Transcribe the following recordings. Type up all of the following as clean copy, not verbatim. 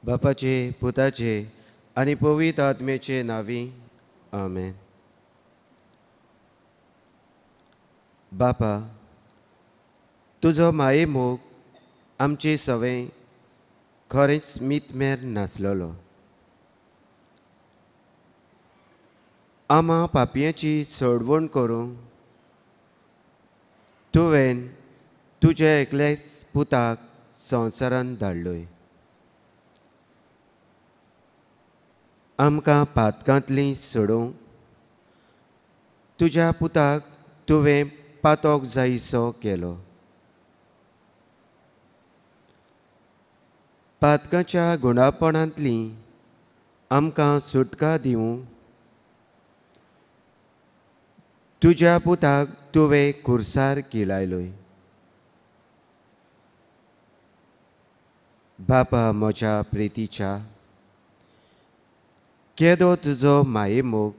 बापाचे पुताचे आनी पवित्र आत्म्याचे नांवी आमेन. बापा, तुजो माये मोग आमचे सवें खरेंच मितमेर नासलेलो. आमा पापयांची सोडवण करूंक तुवें तुज्या एकल्याच पुताक संवसारांत धाडलोय. आमकां पातकांतली सोडोवंक तुज्या पुताक तुवें पातोक जायसो केलो. पातकाच्या गुणापणांतली आमकां सुटका दिवंक तुज्या पुताक तुवें खुर्सार किळायलोय. बापा म्हज्या प्रितीच्या, केदो तुजो मायेमोग!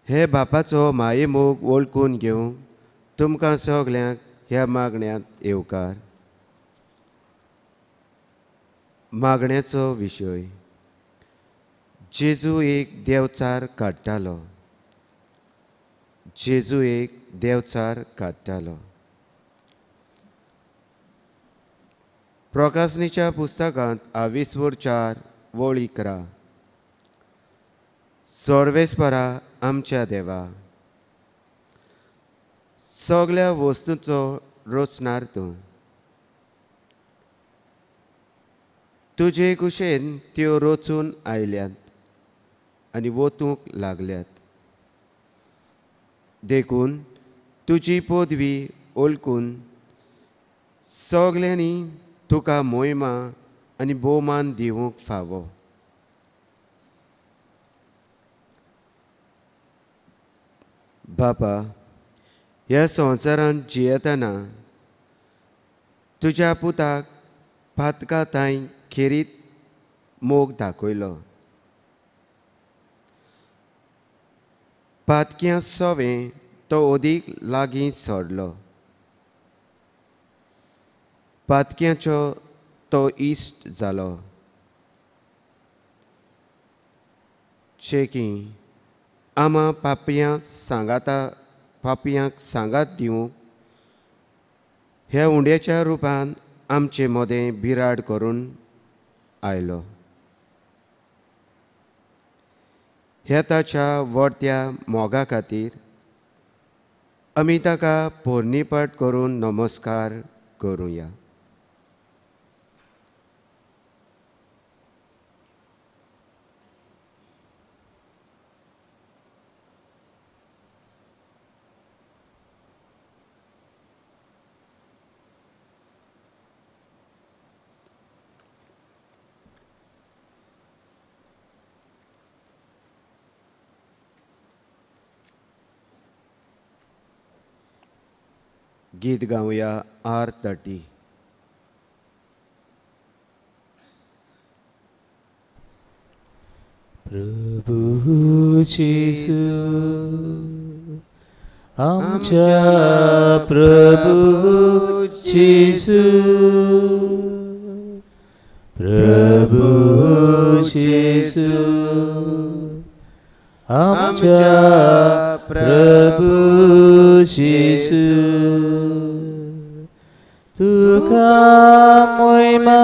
हे बापाचो मायेमोग वळखून घेवंक तुमकां सगल्यांक ह्या मागण्यांत येवकार. मागण्याचो विशय: जेजू एक देवचार काडटालो. जेजू एक देवचार काडटालो. प्रकाशनीच्या पुस्तकांत 24:11. सर्वेस्परा आमच्या देवा, सगळ्या वस्तूंचो रचणार तूं, तुजे कुशेन त्यो रचून आयल्यात आनी वतूंक लागल्यात. देखून तुजी पदवी ओळखून सगल्यांनी तुका मोहिमा आनी भोवमान दिवंक फावो. बापा, ह्या संवसारांत जियेतना तुज्या पुताक पातका तांय खेरीत मोग दाखयलो. पातक्यां सवें तो अदीक लागीं सोडलो. पातक्याचो तो इश्ट जालो. चेकी आमा पापयां सांगाता पापयांक सांगात दिवंक ह्या उंड्याच्या रुपान आमचे मदें बिराड करून आयलो. ह्या ताच्या वडत्या मोगा खातीर आमी ताका पोरणीपाट करून नमस्कार करुया. गीत गावया 8:30. प्रभू जेजू आमच्या प्रभू जेजू, प्रभू जेजू आमच्या प्रभू जेजू, तुका मोहिमा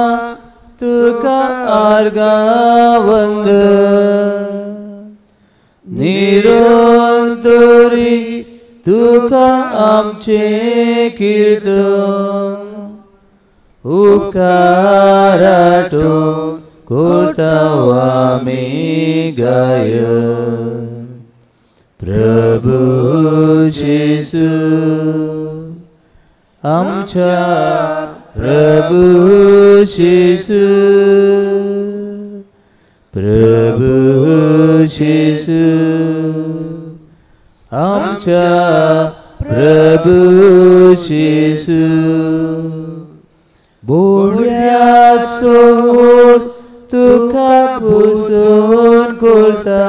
तुका आर्गां वंदन, निरंतरी तुका आमचें कीर्तन, उपकाराटो करता आमी गायन. प्रभू जेजू आमच्या प्रभू जेजू, प्रभू जेजू आमच्या प्रभू जेजू, बोड्या सोड तुका पुसून करता,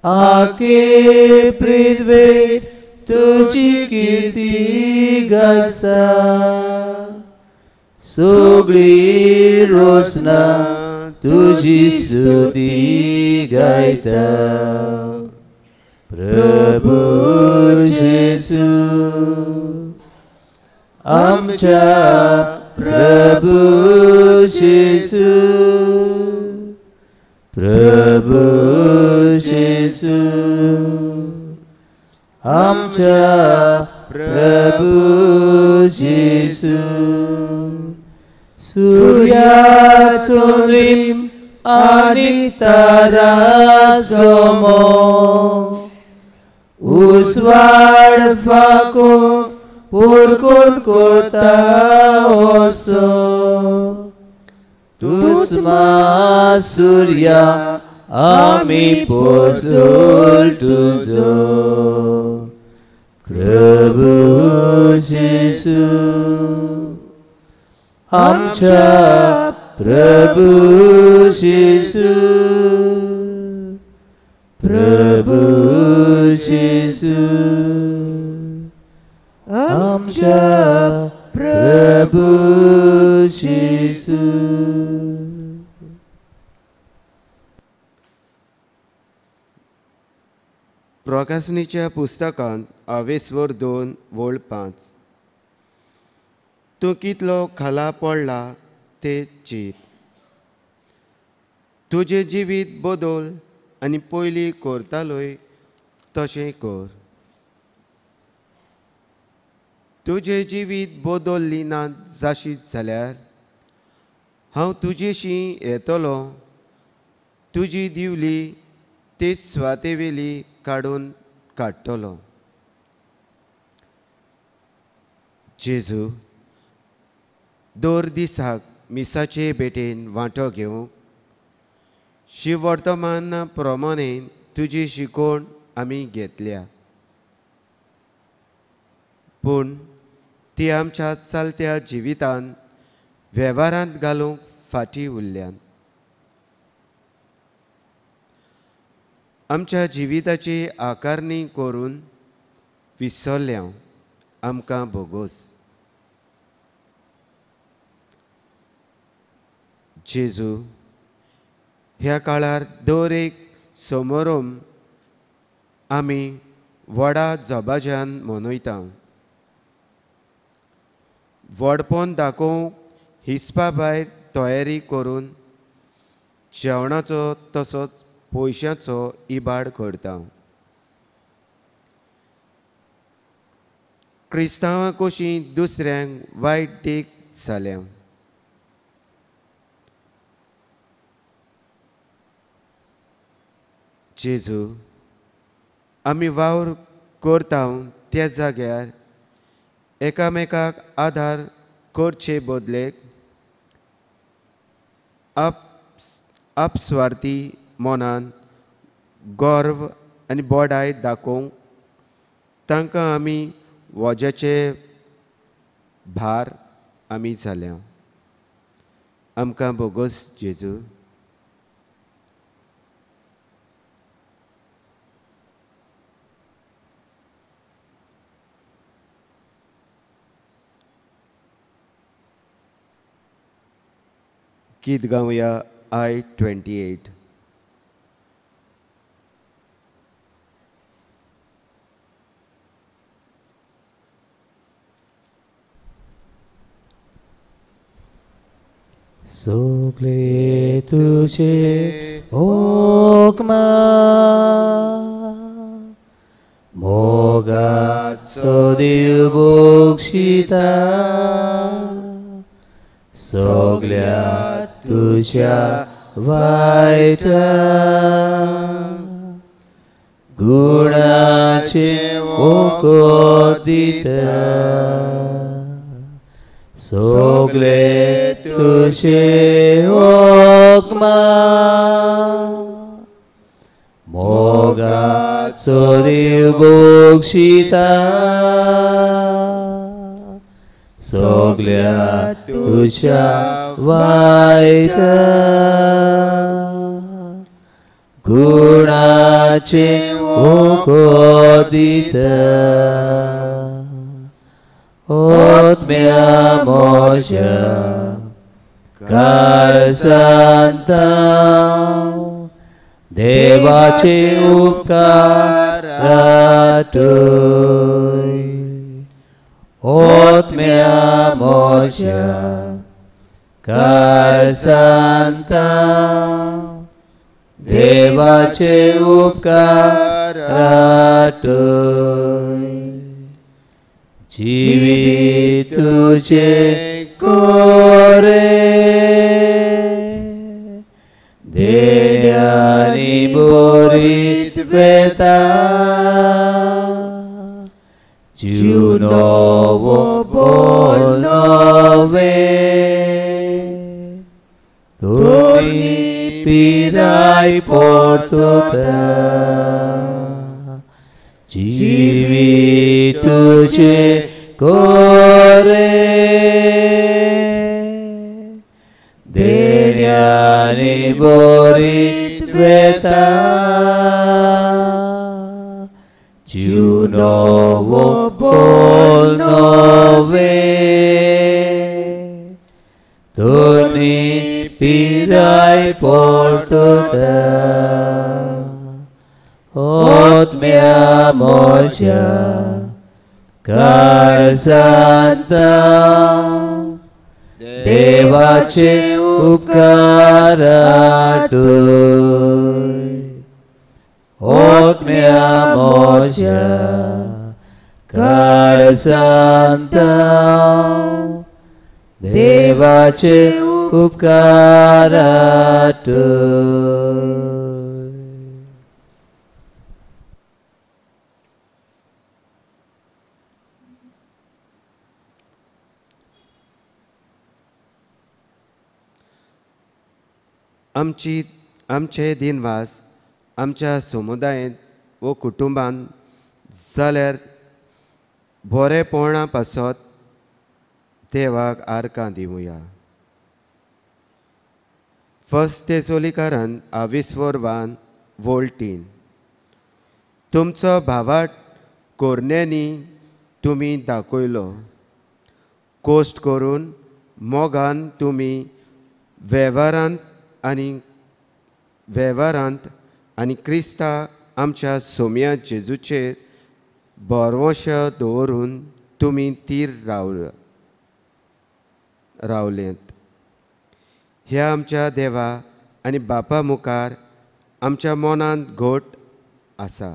आके पृथ्वेर तुजी कीर्ती गाजता सगळी रोसना तुजी स्तुती गायता प्रभु जेसू आमच्या प्रभु जेसू प्रभु जेसू आमच्या प्रभु जेसू सूर्या चंद्रीम आनी ताराचो उजवाड फाको पोरकोन कोता असो तुस्मा सूर्या आमी पोजोल तुजो प्रभु जेसू आमच्या प्रभु जेसू प्रभु जेसू आमच्या प्रभु जेसू. प्रकाशनीच्या पुस्तकांत आवेस्वर 2 वळ 5 तूं कितलो खाला पडला ते चीत तुजें जिवीत बदल आनी पयलीं करतालोय तशें कर. तुजें जिवीत बदल्ली ना जाशीत जाल्यार हांव तुजेशी येतलो तुजी दिवली तेच सुवातेवेली काडून काडटलो. जेजू दर दिसाक मिसाचे भेटेन वांटो घेवंक शिवर्तमान प्रमाणे तुजी शिकवण आमी घेतल्या पूण ती आमच्या चलत्या जिवितान वेव्हारांत घालूंक फाटीं उरल्यान. आमच्या जिविताची आकारणी करून विसरल्या आमकां भोगोस. जेजू ह्या काळार दर एक समारोम आमी व्हडा जबाज्यान मनयता. व्हडपण दाखोवंक हिसपा भायर तयारी करून जेवणाचो तसोच पयशांचो इबाड करता. क्रिस्तांवां कशी दुसऱ्यांक वायट देख जाल्या. जेजू आमी वावर करता त्या जाग्यार एकामेकाक आदार करचे बदलेक आपस्वार्थी मनान गर्व आनी बोडाय दाखोवंक तांकां आमी वज्याचे भार आमी जाल्या. आमकां बोगोस जेजू. गीत गावया I-28. सगळे तुझे ओकमा मोगाचो देव बक्षिता सगळ्या तुझ्या वायटा गुणाचे वखद दिता सगळे तुझे ओकमा मोगाचो देव बक्षिता सगळ्या तुझ्या वायटा गुणाचे वखद दिता आत्म्या म्हज्या काळजांत देवाचे उपकार आठय आत्म्या म्हज्या काळजांत देवाचे उपकार आठय जिवीत तुझे कोरे देण्यानी बोरीत वेता जीव नवो बोल नवे तुमी पिराय पोर्तुता जिवीत तुझे कोरे देण्यानी बोरीत वेता जीव नवो बोल नवे दोनी पिराय पोर्तुता आत्म्या म्हज्या काळजांत देवाचे उपकार आठय आत्म्या म्हज्या काळजांत देवाचे उपकार आठय. आमचे दिनवास आमच्या समुदायेंत वो कुटुंबान जाल्यार बरेपणा पासत देवाक आर्कां दिवया. फर्स्ट तेसोलीकारान आविस्वरवान वोल्टीन तुमचो भावाट कोरण्यांनी तुमी दाखयलो कोश्ट करून मोगान तुमी वेव्हारांत आनी क्रिस्ता आमच्या सोम्या जेजूचेर भरवंश दवरून तुमी तीर रावलेंत. ह्या आमच्या देवा आनी बापा मुखार आमच्या मनांत घट आसा.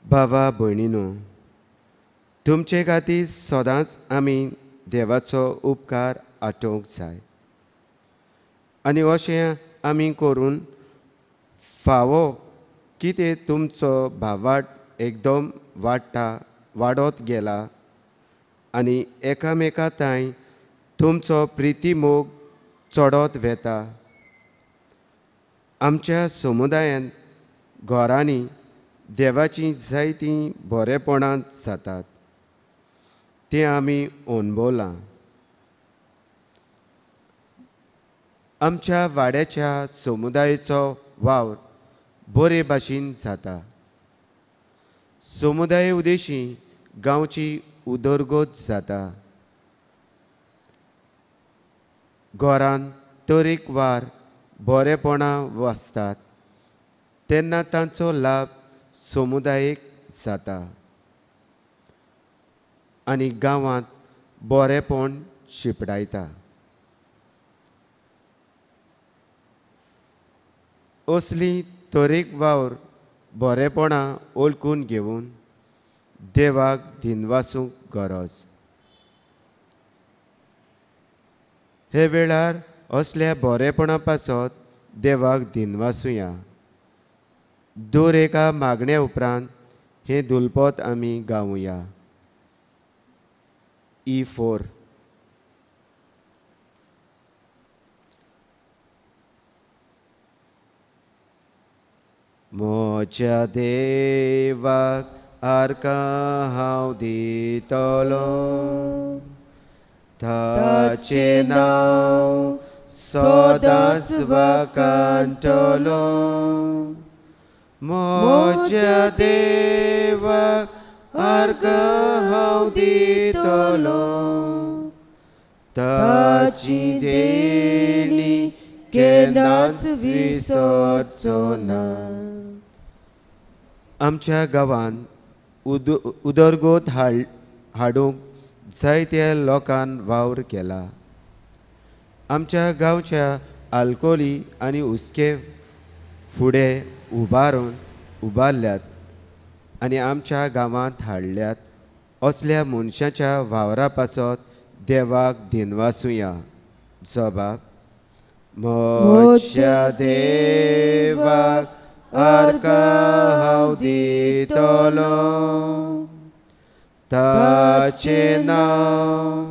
भावा भयणीनो, तुमचे खातीर सदांच आमी देवाचो उपकार आठोवंक जाय आनी अशें आमी करून फावो कितें तुमचो भावाट एकदम वाडत गेला आनी एकामेका तांय तुमचो प्रिती मोग चडत वेता. आमच्या समुदायांत घरांनी देवाचीं जायतीं बरेपणां जातात तें आमी अणभवलां. आमच्या वाड्याच्या समुदायाचो वावर बरे भाशेन जाता. समुदाय उद्देशी गांवची उदरगत जाता. घरांत तरेकवार बरेपणां वसतात तेन्ना तांचो लाभ समुदायेक जाता आनी गांवांत बरेपण शिंपडायता. असली तरेकवार बरेपणां वळखून घेवन देवाक दिनवासूंक गरज. हे वेळार असल्या बरेपणा पासत देवाक दिनवासुया. दर एका मागण्या उपरांत हें दुलपत आमी गावया. E4. म्हज्या देवाक आर्कां हांव दितलो, ताचें नांव सदांच वाखाणटलो. म्हज्या देवाक अर्घां हांव दितलो. ताची देणी केन्नाच विसरचो ना. आमच्या गांवांत उदरगत हाडूंक जायत्या लोकान वावर केला. आमच्या गांवच्या आल्कोली आनी हुस्के फुडें उबारल्यात आनी आमच्या गांवांत हाडल्यात. असल्या मनशाच्या वावरा पासत देवाक दिनवासुया. जबाब म्हज्या देवाक अर्घां हांव दितलो. ताचें नांव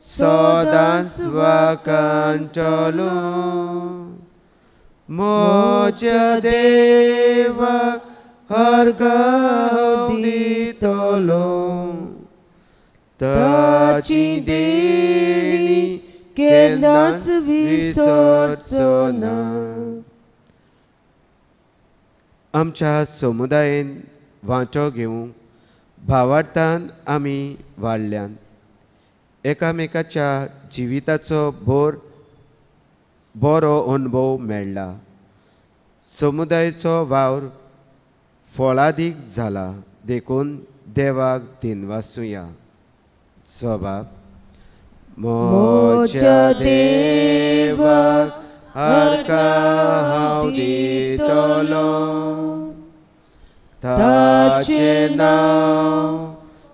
सदांच वाखाणटलो. म्हज्या देवाक अर्घां हांव दितलो. ताची देणी केन्नाच विसरचो ना. आमच्या समुदायेन वांटो घेवंक भावार्थान आमी वाडल्यान. एकामेकाच्या जिविताचो बरो अनुभव मेळ्ळा. समुदायाचो वावर फळादीक जाला देखून देवाक दिनवासुया. जबाब म्हज्या देवाक अर्घां हांव दितलो. ताचें नांव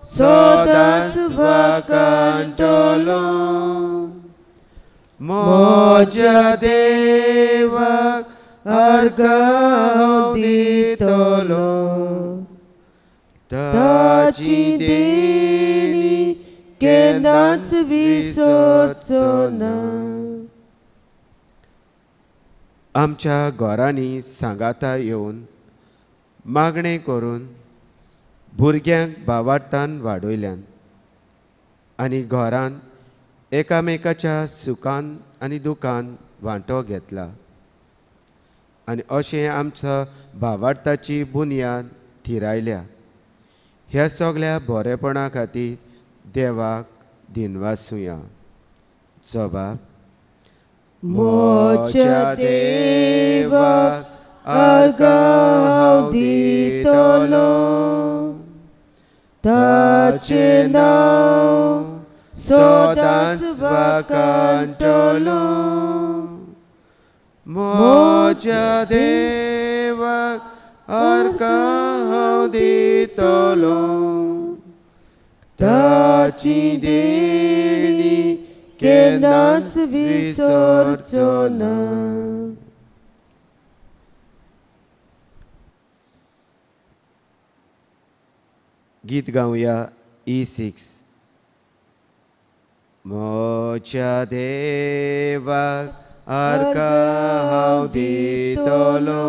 सदांच वाखाणटलो. म्हज्या देवाक अर्घां हांव दितलो. ताची देणी केन्नाच विसरचो ना. आमच्या घरांनी सांगाता येवन मागणें करून भुरग्यांक भावार्थान वाडयल्यान आनी घरांत एकामेकाच्या सुखान आनी दुखान वांटो घेतला आनी अशें आमच्या भावार्थाची बुन्याद थिरायल्या. ह्या सगळ्या बरेपणा खातीर देवाक दिनवासुया. जबाब म्हज्या देवाक अर्घां हांव दितलो. ताचें नांव सदांच वाखाणटलो. म्हज्या देवाक अर्घां हांव दितलो. ताची देणी केन्नाच विसरचो ना. गीत गावया E6. म्हज्या देवाक अर्घां हांव दितलो.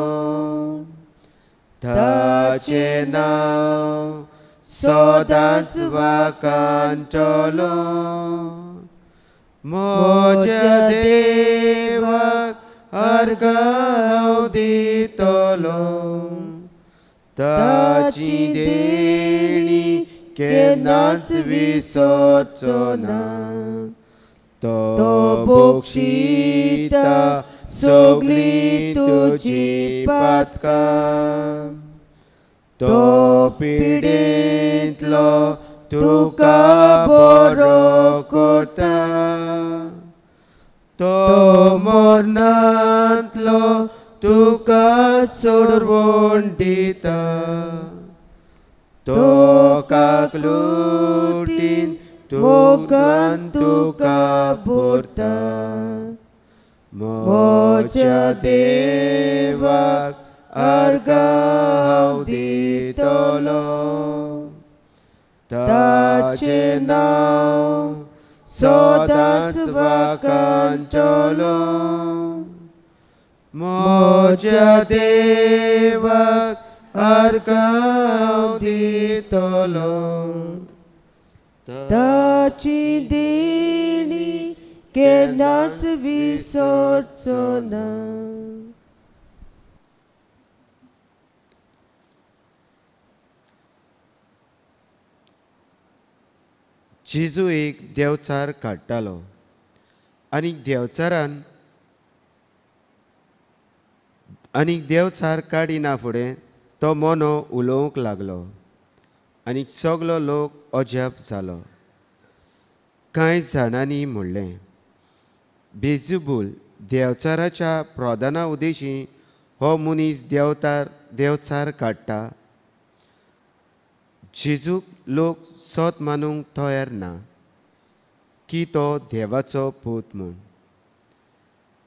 ताचें नांव सदांच वाखाणटलो. म्हज्या देवाक अर्घां हांव दितलो. ताची देणी केन्नाच विसरचो ना. तो बक्षिता सगळीं तुजी पातकां. तो पिडेंतलो तुका बरो करता. तो मरणांतलो तुका सोडवण दिता. तो काकलुटीन मोगान तुका भरता. म्हज्या देवाक अर्घां हांव दितलो. ताचें नांव सदांच वाखाणटलो. म्हज्या देवाक अर्घां हांव दितलो. ताची देणी केन्नाच विसरचो ना. जेजू एक देवचार काडटालो आनी देवचार काडिना फुडें तो मोनो उलोवंक लागलो आनी सगलो लोक अजाप जालो. कांय जाणांनी म्हणलें, बेजुबूल देवचाराच्या प्रधाना उदेशी हो मनीस देवचार काडटा. जेजूक लोक सत मानूंक तयार ना की तो देवाचो पूत म्हूण.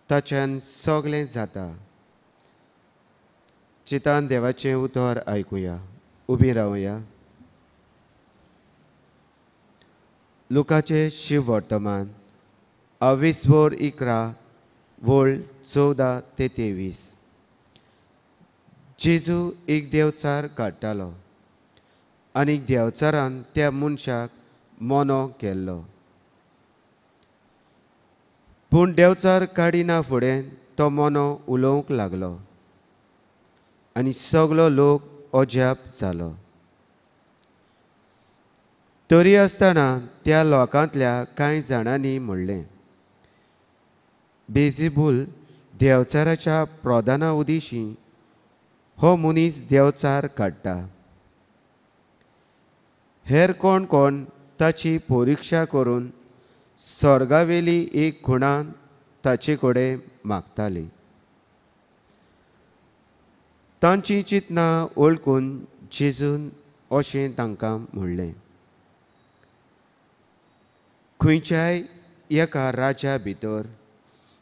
ताच्यान सगळें जाता. चितान देवाचें उतर आयकुया. उबी रावया. लुकाचें शिव वर्तमान 20:11 14 ते 23. जेजू एक देवचार काडटालो आनी देवचारान त्या मनशाक मोनो केल्लो. पूण देवचार काडिना फुडें तो मोनो उलोवंक लागलो आनी सगलो लोक अजाप जालो. तरी आसतना त्या लोकांतल्या कांय जाणांनी म्हणलें, बेजिबूल देवचाराच्या प्रधाना उदेशी हो मनीस देवचार काडटा. हेर कोण कोण ताची परिक्षा करून स्वर्गावेली एक खुणा ताचे कडेन मागताली. तांची चिंतना वळखून जेजून अशें तांकां म्हणलें, खंयच्याय एका राज्या भितर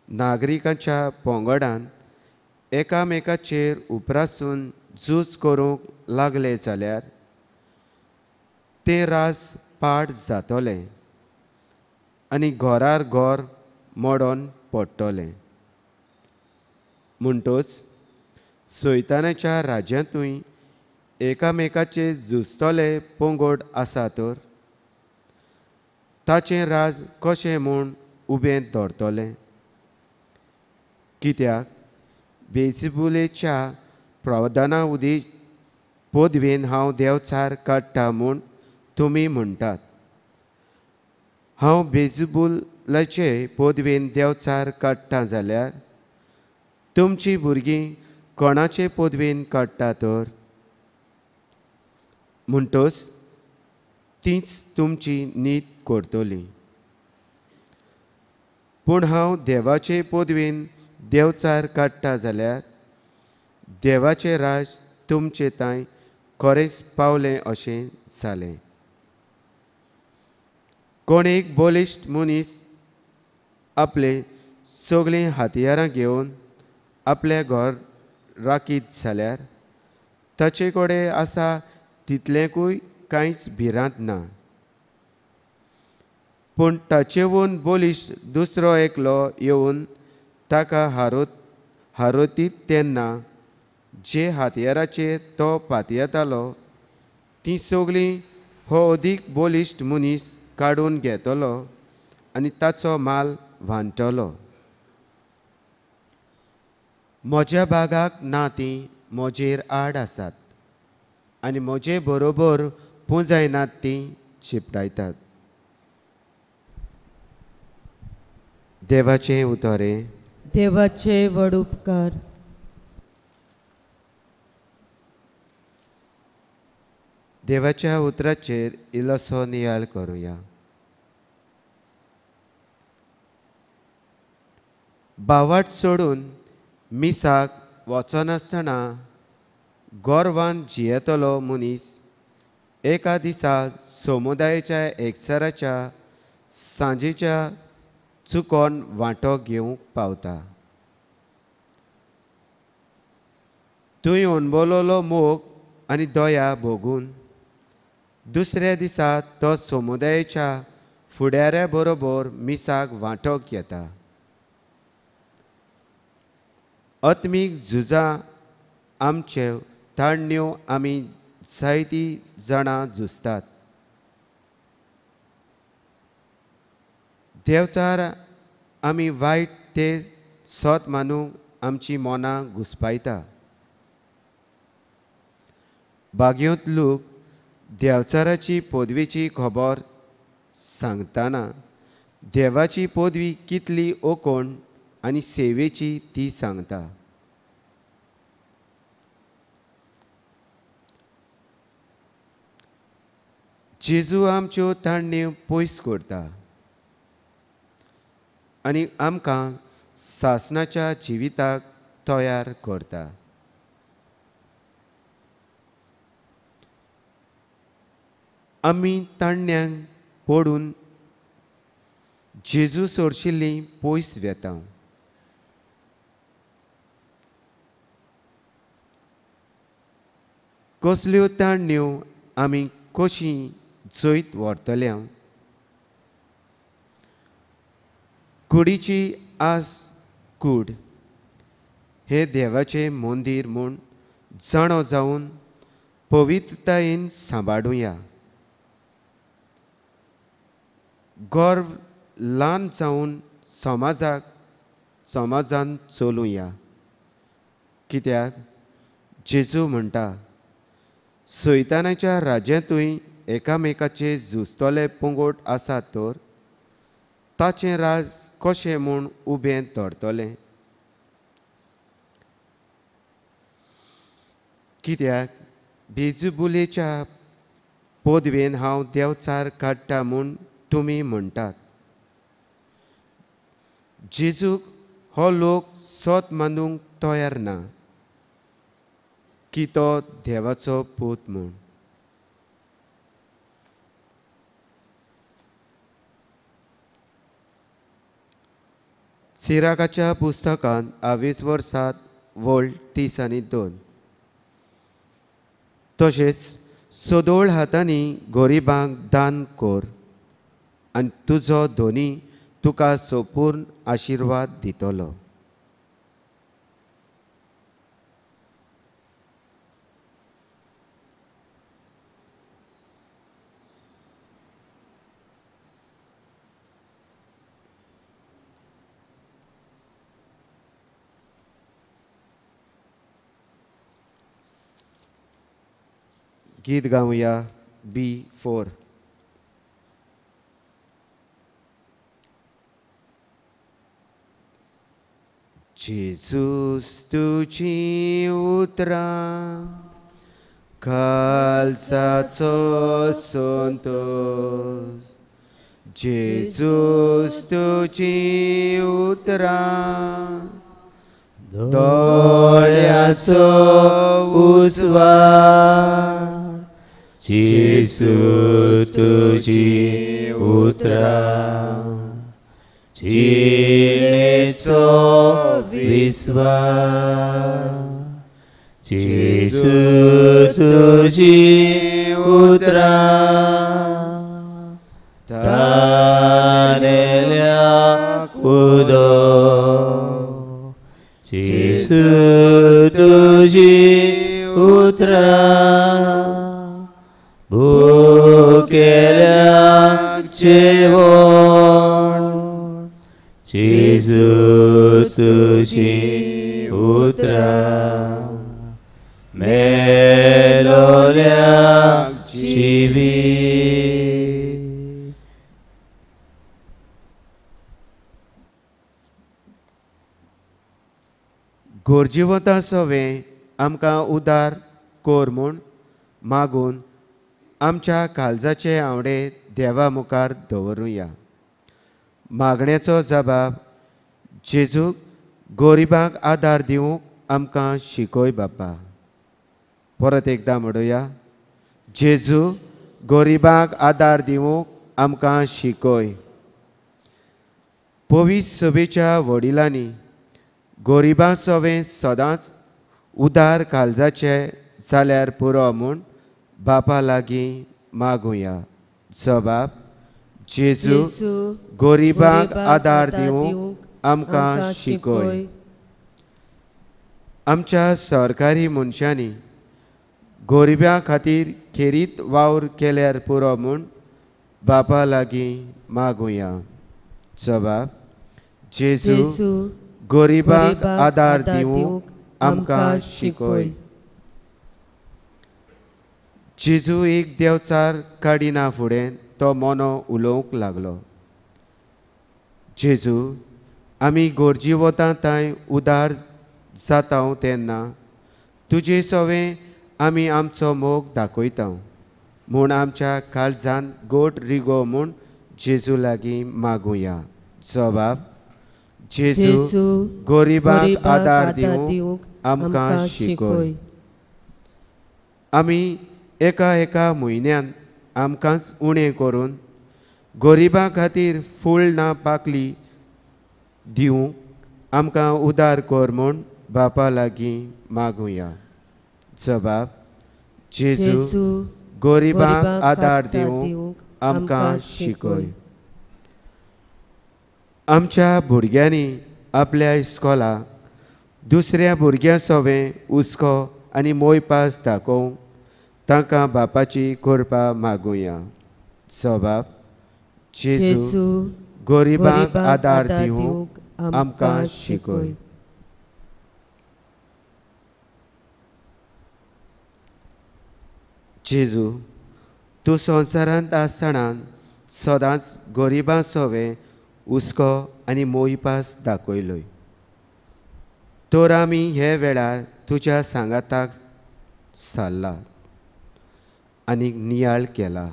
नागरिकांच्या पंगडान एकामेकाचेर उप्रासून झूज करूंक लागले जाल्यार तें राज पाड जातलें आनी घरार घर मोडोन पडटलें. म्हणटच सैतानाच्या राज्यांतूय एकामेकाचे झुजतले पंगड आसा तर ताचें राज कशें म्हूण उबें दवरतलें? कित्याक बेजिबुलेच्या प्रवदाना उदी पदवेन हांव देवचार काडटा म्हूण तुमी म्हणटात. हांव बेजिबुलाचे पदवेन देवचार काडटा जाल्यार तुमची भुरगीं कोणाचे पदवेन काडटा तर? म्हणटच तीच तुमची नीत करतली. पूण हांव देवाचे पदवेन देवचार काडटा जाल्यार देवाचें राज तुमचे तांय खरेंच पावलें अशें जालें. कोण एक बलिश्ट मनीस आपले सगळीं हत्यारां घेवन आपलें घर राखीत जाल्यार ताचे कडेन आसा तितलेंकूय कांयच भिरांत ना. पूण ताचेवून बलिश्ट दुसरो एकलो येवन ताका हारोतीत तेन्ना जे हत्याराचेर तो पातयेतालो तीं सगळीं हो अदीक बलिश्ट मनीस काडून घेतलो आनी ताचो माल वांटलो. म्हज्या बागाक ना तीं म्हजेर आड आसात आनी म्हजे बरोबर पुंजायनात तीं शिपटायतात. देवाचें उतरें. देवाचे व्हड उपकार. देवाच्या उतराचेर इल्लोसो नियाळ करुया. बावाट सोडून मिसाक वचनासतना गोरवान जियेतलो मनीस एका दिसा समुदायाच्या एकचाराच्या सांजेच्या चुकोन वांटो घेवंक पावता. थंय अणभवलोलो मोग आनी दया भोगून दुसऱ्या दिसा तो समुदायाच्या फुडाऱ्या बरोबर मिसाक वांटो घेता. आत्मीक झुजां आमच्यो ताळण्यो आमी जायतीं जाणां झुजतात. देवचार आमी वायट ते सत मानूंक आमची मनां घुसपायता. बागयोंत लोक देवचाराची पदवीची खबर सांगतना देवाची पदवी कितली ओकोण आनी सेवेची ती सांगता. जेजू आमच्यो ताण्ण्यो पयस करता आनी आमकां सासणाच्या जिविताक तयार करता. आमी ताण्ण्यांक पडून जेजू सोडशिल्ली पयस वेता. कसल्यो ताण्ण्यो आमी कशी जैत व्हरतल्या? कुडीची आस कूड हे देवाचें मंदीर म्हूण जाणो जावन पवित्रतायेन सांबाळुया. गर्व ल्हान जावन समाजाक समाजान चलुया. कित्याक जेजू म्हणटा, सैतानाच्या राज्यांतूय एकामेकाचे झुजतले पंगोट आसात तर ताचें राज कशें म्हूण उबें धरतलें? कित्याक बेजबुलेच्या पदवेन हांव देवचार काडटा म्हूण तुमी म्हणटात. जेजूक हो लोक सत मानूंक तयार ना की तो देवाचो पूत म्हूण. सिराकाच्या पुस्तकांत आवेसवर 7 वळ 30 आनी 2. तशेंच सदोळ हातांनी गरिबांक दान कर आनी तुजो धनी तुका संपूर्ण आशिर्वाद दितलो. गीत गावया B4. जेजूस तुजी उतरां कालसाचो संतोष, जेजूस तुजी उतरां दोळ्याचो उजवाड, जेजू तुजी उतरां जिणेचो विस्वास, जेजू तुजी उतरां तानेल्याक उदक, जेजू तुजी उतरां भुकेल्याक जेवण, जेजू तुजी उतरां मेलोल्याक जिवीत. गोरजिवंता सवें आमकां उदार कर म्हूण मागून आमच्या काळजाचे आवडे देवा मुखार दवरुया. मागण्याचो जबाब जेजूक गरिबांक आदार दिवंक आमकां शिकय बापा. परत एकदां म्हणुया, जेजू गरिबांक आदार दिवंक आमकां शिकय. पवित्र सभेच्या वडिलांनी गरिबां सवें सदांच उदार काळजाचे जाल्यार पुरो म्हूण बापा लागीं मागुया. जबाब जेजू गरिबांक आदार दिवंक आमकां शिकय. आमच्या सरकारी मनशांनी गरिबां खातीर खेरीत वावर केल्यार पुरो म्हूण बापा लागीं मागुया. जबाब जेजू, गरिबांक आदार दिवंक आमकां शिकय। जेजू एक देवचार काडिना फुडें तो मोनो उलोवंक लागलो। जेजू, आमी गरजी वता थंय उदार जाता तेन्ना तुजे सवें आमी आमचो मोग दाखयता म्हूण आमच्या काळजान गोड रिगो म्हूण जेजू लागीं मागुया। जबाब, जेजू, गरिबांक आदार दिवंक आमकां शिकय। आमी एका एका म्हयन्यान आमकांच उणें करून गरिबां खातीर फूल ना पाकली दिवंक आमकां उदार कर म्हूण बापा लागीं मागुया। जबाब, जेजू, गरिबांक आदार दिवंक आमकां शिकय। आमच्या भुरग्यांनी आपल्या इस्कोलाक दुसऱ्या भुरग्यां सवें हुस्को आनी मोयपास दाखोवंक तांकां बापाची कृपा मागुया। जबाब, जेजू, गरिबांक आदार दिवंक आमकां शिकय। जेजू, तूं संवसारांत आसतना सदांच गरिबां सवें हुस्को आनी मोयपास दाखयलोय, तर आमी हे वेळार तुज्या सांगाताक सारला आनी नियाळ केला,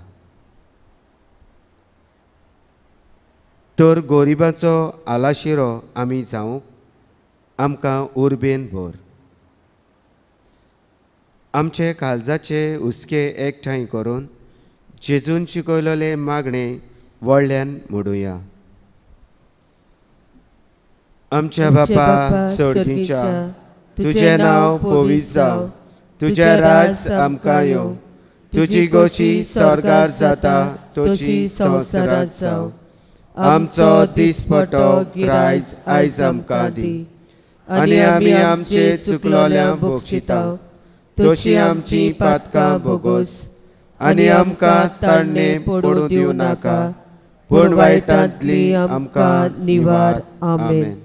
तर गरिबांचो आलाशिरो आमी जावंक आमकां उर्बेन भर। आमचे काळजाचे हुस्के एकठांय करून जेजून शिकयलेलें मागणें व्हडल्यान म्हणुया। आमच्या बापा सर्गीच्या, तुजें नांव पवित्र जावं, तुजें राज आमकां येवं, तुजी गोशी स्वर्गार जाता तशी संवसारांत जावं। आमचो दिसपटो ग्रायज आयज आमकां दी आनी आमी आमचे चुकलोल्या बक्षिता तशी आमची पातकां भोगोस आनी आमकां ताणणे पडूं दिवं नाका, पूण वायटांतली आमकां निवार। आमेन।